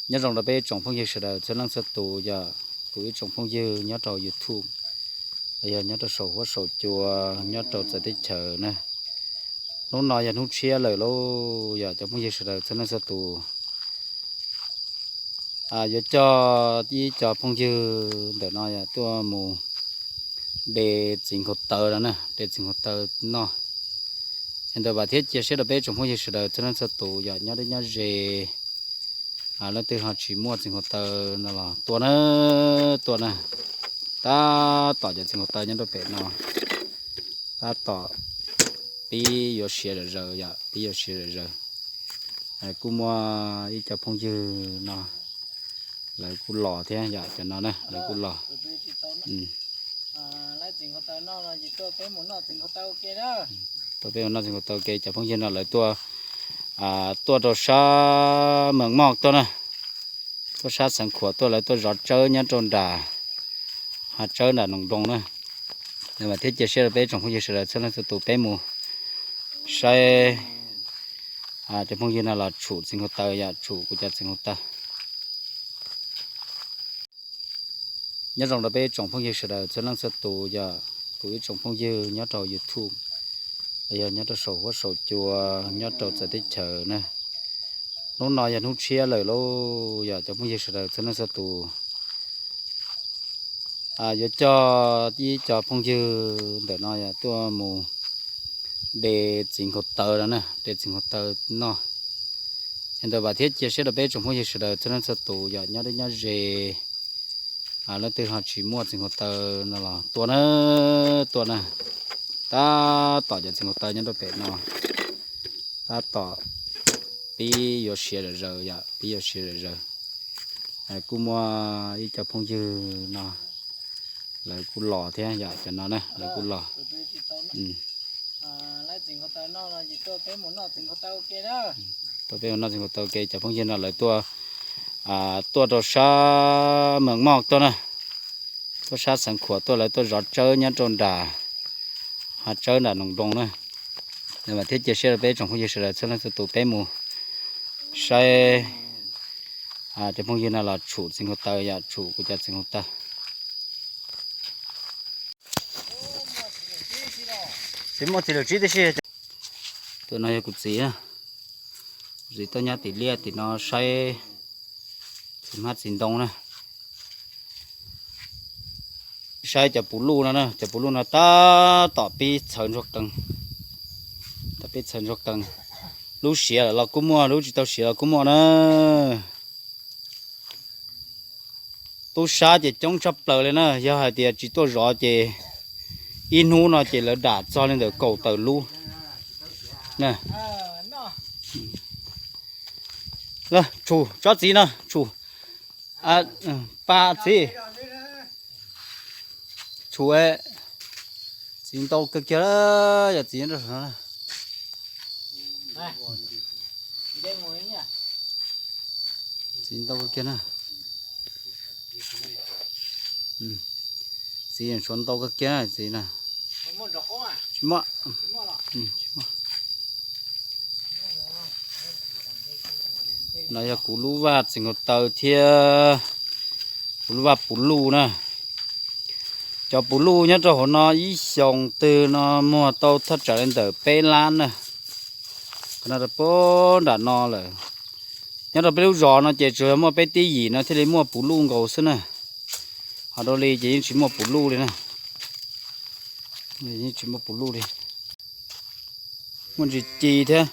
Nyob zoo rau peb ib tsoom phooj ywg sawv daws txhua leej txhua tus, yog kuv ib tsoom phooj ywg nyob rau YouTube los yog nyob rau saum huab saum cua, nyob rau txawv teb chaws na. Hnub no yog hnub tshiab lawm lauj, yog cov phooj ywg sawv daws txhua leej txhua tus yuav coj ib co phooj ywg ntawm no yog tuaj mus de txiv nkaus taw no na, de txiv nkaus taw noj. Es ntawd vam thiab cia siab rau peb tsoom phooj ywg sawv daws txhua leej txhua tus yog nyob deb nyob ze, leej twg ho tsis muaj txiv nkaus taw no los tuaj na, tuaj na. Tab tom cov txiv nkaus taw nyob rau pem no, tab tom pib yuav siav zom zaws yom, pib yuav siav zom zaws. Kuj muaj ib co phooj ywg no, lawv kuj los thiab yom, cov no na lawv kuj los. Tuaj peb mus noj txiv nkaus taw ua ke, cov phooj ywg no lawv tuaj, tuaj rau sab Mees Moj tuaj na, tuaj sab Xeev Khuam tuaj, lawv tuaj zov tsawb nyob rau nram hav tsawb nram Noom Nroo na. Vam thiab cia siab rau peb tsoom phooj ywg sawv daws txhua leej txhua tus, peb mus saib cov phooj ywg no los tshum txiv nkaus taw yom, tshum kuv cov txiv nkaus taw. Nyob zoo rau peb tsoom phooj ywg sawv daws txhua leej txhua tus, yog kuv ib tsoom phooj ywg nyob rau YouTube los yog nyob rau saum huab saum cua, nyob rau txawv teb chaws na. Hnub no yog hnub tshiab lawm lauj, yog cov phooj ywg sawv daws txhua leej txhua tus yuav coj ib co phooj ywg ntawm no yog tuaj mus de txiv nkaus taw no na, de txiv nkaus taw noj. Es ntawd vam thiab cia siab rau peb tsoom phooj ywg sawv daws txhua leej txhua tus yog nyob deb nyob ze, leej twg ho tsis muaj txiv nkaus taw no los tuaj na, tuaj na. Tab tom cov txiv nkaus taw nyob rau pem no, tab tom pib yuav siav zom zaws yom, pib yuav siav zom zaws. Kuj muaj ib co phooj ywg no, lawv kuj los thiab yom, cov no na lawv kuj los. Tuaj peb mus noj txiv nkaus taw ua ke, cov phooj ywg no lawv tuaj, tuaj rau sab Mees Moj tuaj na, tuaj sab Xeev Khuam tuaj, lawv tuaj zov tsawb nyob rau nram hav tsawb nram Noom Nroo na. Vam thiab cia siab rau peb tsoom phooj ywg sawv daws txhua leej txhua tus, peb mus saib cov phooj ywg no los tshum txiv nkaus taw yom, tshum kuv cov txiv nkaus taw. Tsis muaj txiv lawm tsib tib si. Tus no yog kuv txiv, kuv txiv tuaj nyob tim liaj tim no saib txiv hmab txiv ntoo na. Saib cov puv luj no na, cov puv luj no tab tom pib txhawv ntsuag qees, tab tom pib txhawv ntsuag qees. Lub siav lawm los kuj muaj, lub tsis tau siav los kuj muaj na. Tub sab ces coob tshaj plaws li na, yog hais tias tsis tuaj zov ces ib hnub no ces lawv dam txog li ntawm kaum tawm lub. Tshum tsob txiv no, tshum, pa txiv, tshum, txiv ntau kawg kiag, yog txiv, txiv ntau kawg kiag na. Txiv tshuav ntau kawg kiag txiv na. Tsis muaj. No yog kuv lub vaj txiv nkaus taw thiab kuv lub vaj puv luj na. Cov puv luj nyob rau hauv no ib xyoos twg no muag tau thaj tsam li ntawm peb lab na. Qhov no rau puag nram no lawm. Nyob rau peb lub zos no ces tsuas yog muaj peb tib yim no thiaj li muaj puv luj nkaus xwb na. Ho dua li ces yeej tsis muaj puv luj li na. Yeej tsis muaj puv luj li. Muaj ntsis ci thiab.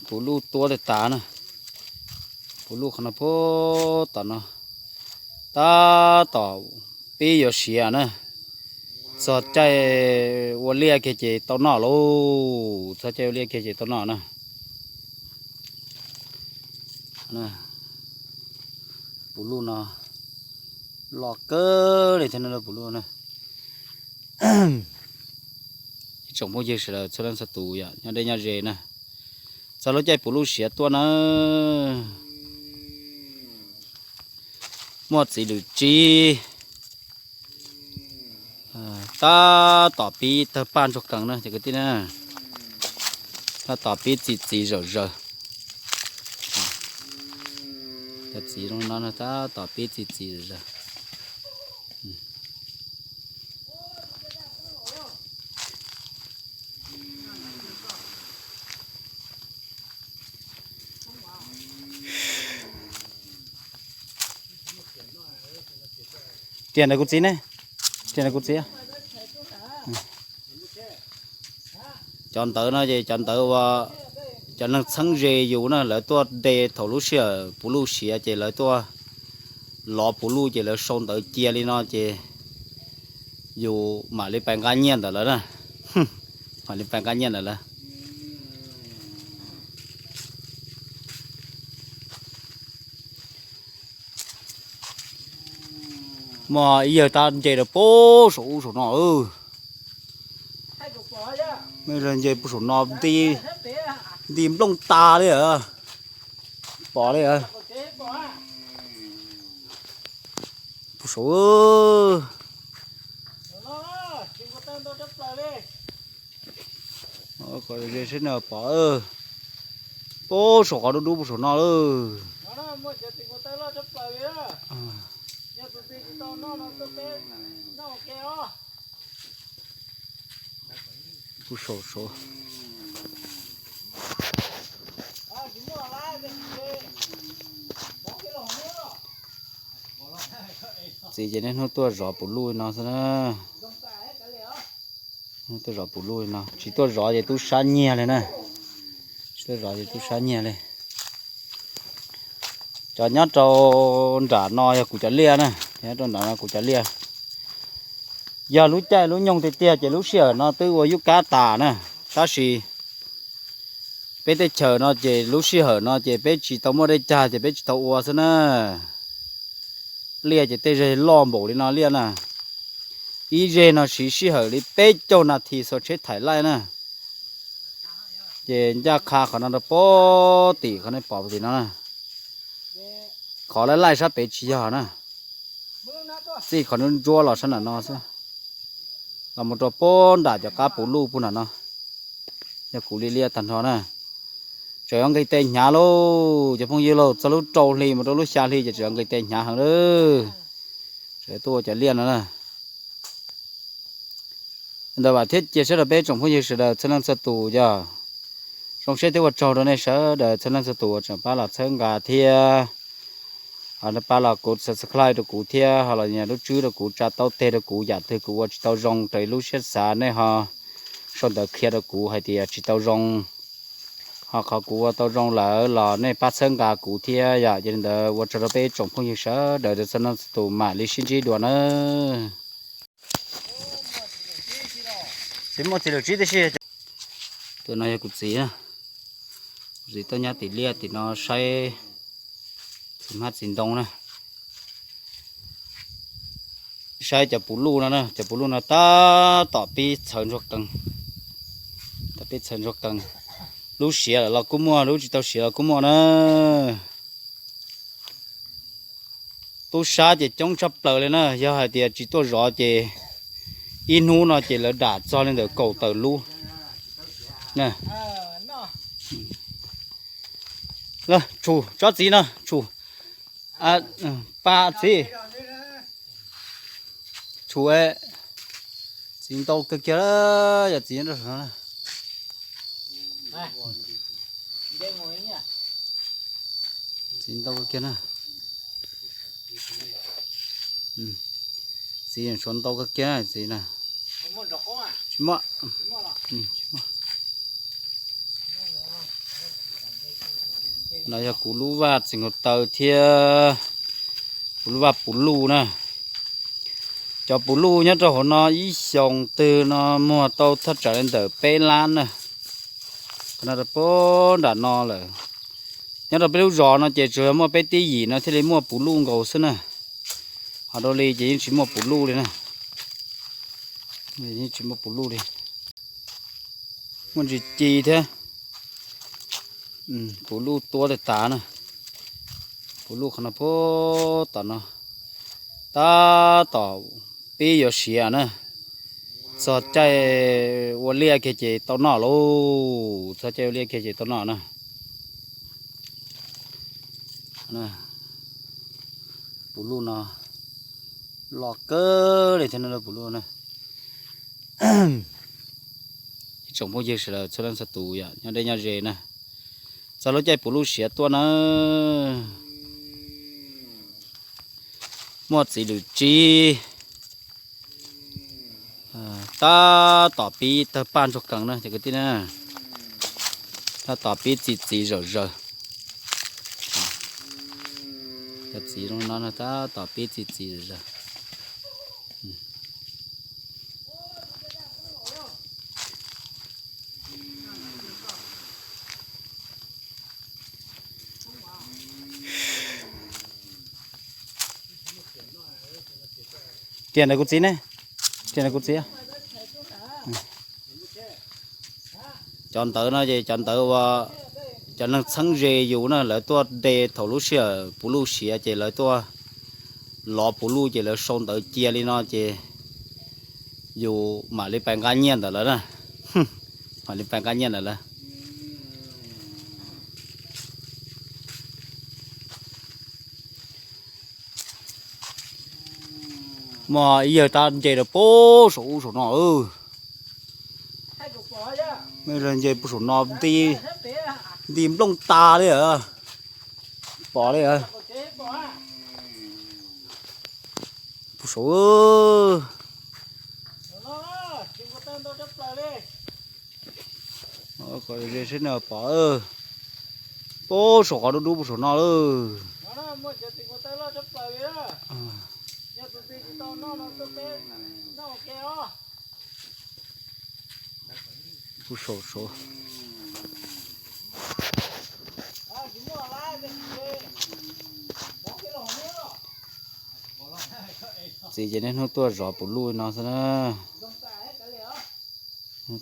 Puv luj tuab tas tas na. Puv luj qhov no puag tom no. Tab tom pib yuav siav na. Txog caij ua liaj kiag ces tau noj lauj, txog caij ua liaj kiag ces tau noj na. Puv luj no loj kawg li thiab no, puv luj na. Ib tsoom phooj ywg sawv daws txhua leej txhua tus yom, nyob deb nyob ze na, txog lub caij puv luj siav tuaj na. Muaj txiv lwm tsib, tab tom pib tawg paj ntsuag qees na cov kwv tij na. Tab tom pib txi txiv zom zaws. Cov txiv zoo no tab tom pib txi txiv lawm. Riam ntawm kuv txiv ne, riam ntawm kuv txiv. Cov ntawd no ces cov ntawd uas cov neeg txheeb ze yus na, lawv tuaj de thaum lub sij hawm puv luj siav ces lawv tuaj lov puv luj ces lawv sau ntawv cia li no ces yus mam li pais nqa nyiaj ntawm lawv na. Mam li pais nqa nyiaj ntawm lawv. Muaj ib yawg tab nce rau puag saum ub saum no. Nce puag saum no nti nplooj tas li. Pom li. Puag saum. Pom puag saum qhov dub dub puag saum no lawm. Puag saum saud. Txiv ces niaj hnub tuaj zov puv luj no xwb na. Tuaj zov puv luj no, tsis tuaj zov ces tub sab nyiag li na. Tsis tuaj zov ces tub sab nyiag li. Cov nyob rau nram no yog kuv cov liaj na, nyob rau nram no kuv cov liaj. Yog lub caij lub nyoog tiag tiag ces lub sij hawm no twb ua yub kab tas na, tab sis peb teb chaws no ces lub sij hawm no ces peb tsis tau muaj dej cag ces peb tsis tau ua xwb na. Liaj ces tej zeg loj npaum li no liaj na. Ib zeg no siv sij hawm li peb caug nas this xuas tsheb thaim laij na. Ces ncaj qha qhov no rau puag tim qhov nej pom tim no na. Qhov laij laij sab pem tsis yog na. Txij qhov ntsuab ntsuab los sab nram no xwb, los mus rau puag nram cov qab puv luj puag nram no. Yog kuv li liaj tag nrho na. Tseem yuav nqis tes hnyav lauj cov phooj ywg lauj, txog lub rau hli mus rau lub xya hli ces tseem yuav nqis tes hnyav heev lawm. Tseem tuaj ua cov liaj no na. Ntawd vam thiab cia siab rau peb tsoom phooj ywg sawv daws txhua leej txhua tus yog zoo siab thiab ua tsaug rau nej sawv daws txhua leej txhua tus uas tseem pab los txhawb nqa thiab pab los kuv subscribe rau kuv thiab ho los yog lub tswb rau kuv, tsa taub teg rau kuv yam twg kuv ua tsis tau zoo raws lub siab xav nej ho sau ntawv qhia rau kuv hais tias tsis tau zoo. Ho qhov kuv ua tau zoo lawm los nej pab txhawb nqa kuv thiab yom. Yog li ntawd ua tsaug rau peb tsoom phooj ywg sawv daws txhua leej txhua tus mam li sib ntsib dua na. Tsis muaj txiv lawm tib si. Tus no yog kuv txiv, kuv txiv tuaj nyob tim liaj tim no saib txiv hmab txiv ntoo na. Saib cov puv luj no na, cov puv luj no tab tom pib txhawv ntsuag qees, tab tom pib txhawv ntsuag qees. Lub siav lawm los kuj muaj, lub tsis tau siav los kuj muaj na. Tub sab ces coob tshaj plaws li na, yog hais tias tsis tuaj zov ces ib hnub no ces lawv dam txog li ntawm kaum tawm lub. Tshum tsob txiv no, tshum, pa txiv, tshum, txiv ntau kawg kiag, yog txiv, txiv ntau kawg kiag na. Txiv suav ntau kawg kiag txiv na. Tsis muaj. No yog kuv lub vaj txiv nkaus taw thiab kuv lub vaj puv luj na. Cov puv luj nyob rau hauv no ib xyoos twg no muag tau thaj tsam li ntawm peb lab na. Qhov no rau puag nram no lawm. Nyob rau peb lub zos no ces tsuas yog muaj peb tib yim no thiaj li muaj puv luj nkaus xwb na. Ho dua li ces yeej tsis muaj puv luj li na. Yeej tsis muaj puv luj li. Muaj ntsis ci thiab. Puv luj tuab tas tas na. Puv luj qhov no puag tom no. Tab tom pib yuav siav na. Txog caij ua liaj kiag ces tau noj lauj, txog caij ua liaj kiag ces tau noj na. Puv luj no loj kawg li thiab no, puv luj na. Ib tsoom phooj ywg sawv daws txhua leej txhua tus yom, nyob deb nyob ze na, txog lub caij puv luj siav tuaj na. Muaj txiv lwm tsib, tab tom pib tawg paj ntsuag kees na cov kwv tij na. Tab tom pib txi txiv zawm zaws. Cov txiv zoo no tab tom pib txi txiv zawm zaws. Riam ntawm kuv txiv ne, riam ntawm kuv txiv. Cov ntawd no ces cov ntawd uas cov neeg txheeb ze yus na, lawv tuaj de thaum lub sij hawm puv luj siav ces lawv tuaj lov puv luj ces lawv sau ntawv cia li no ces yus mam li pais nqa nyiaj ntawm lawv na. Mam li pais nqa nyiaj ntawm lawv. Muaj ib yawg tab nce rau puag saum ub saum no. Nce puag saum no nti nplooj tas li. Pom li. Puag saum. Kom ze seb nws pom. Puag saum qhov dub dub puag saum no lawm. Puag saum saud. Txiv ces niaj hnub tuaj zov puv luj no xwb na.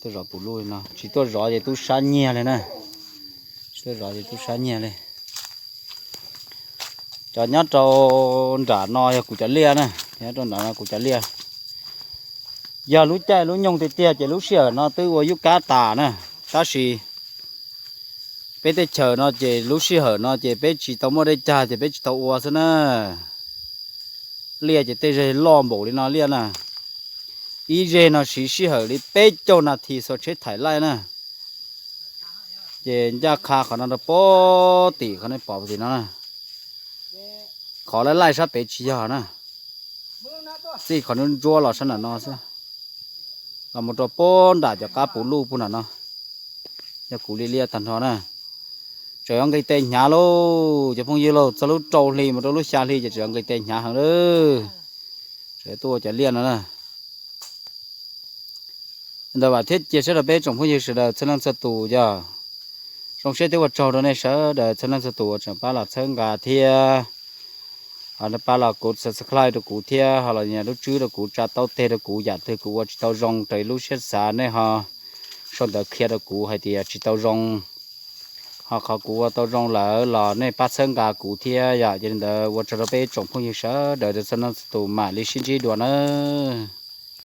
Tuaj zov puv luj no, tsis tuaj zov ces tub sab nyiag li na. Tsis tuaj zov ces tub sab nyiag li. Cov nyob rau nram no yog kuv cov liaj na, nyob rau nram no kuv cov liaj. Yog lub caij lub nyoog tiag tiag ces lub sij hawm no twb ua yub kab tas na, tab sis peb teb chaws no ces lub sij hawm no ces peb tsis tau muaj dej cag ces peb tsis tau ua xwb na. Liaj ces tej zeg loj npaum li no liaj na, ib zeg no siv sij hawm li peb caug nas this xuas tsheb thaim laij na. Ces ncaj qha qhov no rau puag tim qhov nej pom tim no na. Qhov laij laij sab pem tsis yog na, txij qhov ntsuab ntsuab los sab nram no xwb, los mus rau puag nram cov qab puv luj puag nram no. Yog kuv li liaj tag nrho na. Tseem yuav nqis tes hnyav lauj cov phooj ywg lauj, txog lub rau hli mus rau lub xya hli ces tseem yuav nqis tes hnyav heev lawm. Tseem tuaj ua cov liaj no na. Ntawd vam thiab cia siab rau peb tsoom phooj ywg sawv daws txhua leej txhua tus yog zoo siab thiab ua tsaug rau nej sawv daws txhua leej txhua tus uas tseem pab los txhawb nqa thiab ho pab los kuv subscribe rau kuv thiab ho los nias lub tswb rau kuv, tsa taub teg rau kuv yam twg kuv ua tsis tau zoo raws lub siab xav nej ho sau ntawv qhia rau kuv hais tias tsis tau zoo. Ho qhov kuv ua tau zoo lawm los nej pab txhawb nqa kuv thiab yom. Yog li ntawd ua tsaug rau peb tsoom phooj ywg sawv daws txhua leej txhua tus, mam li sib ntsib dua nawb.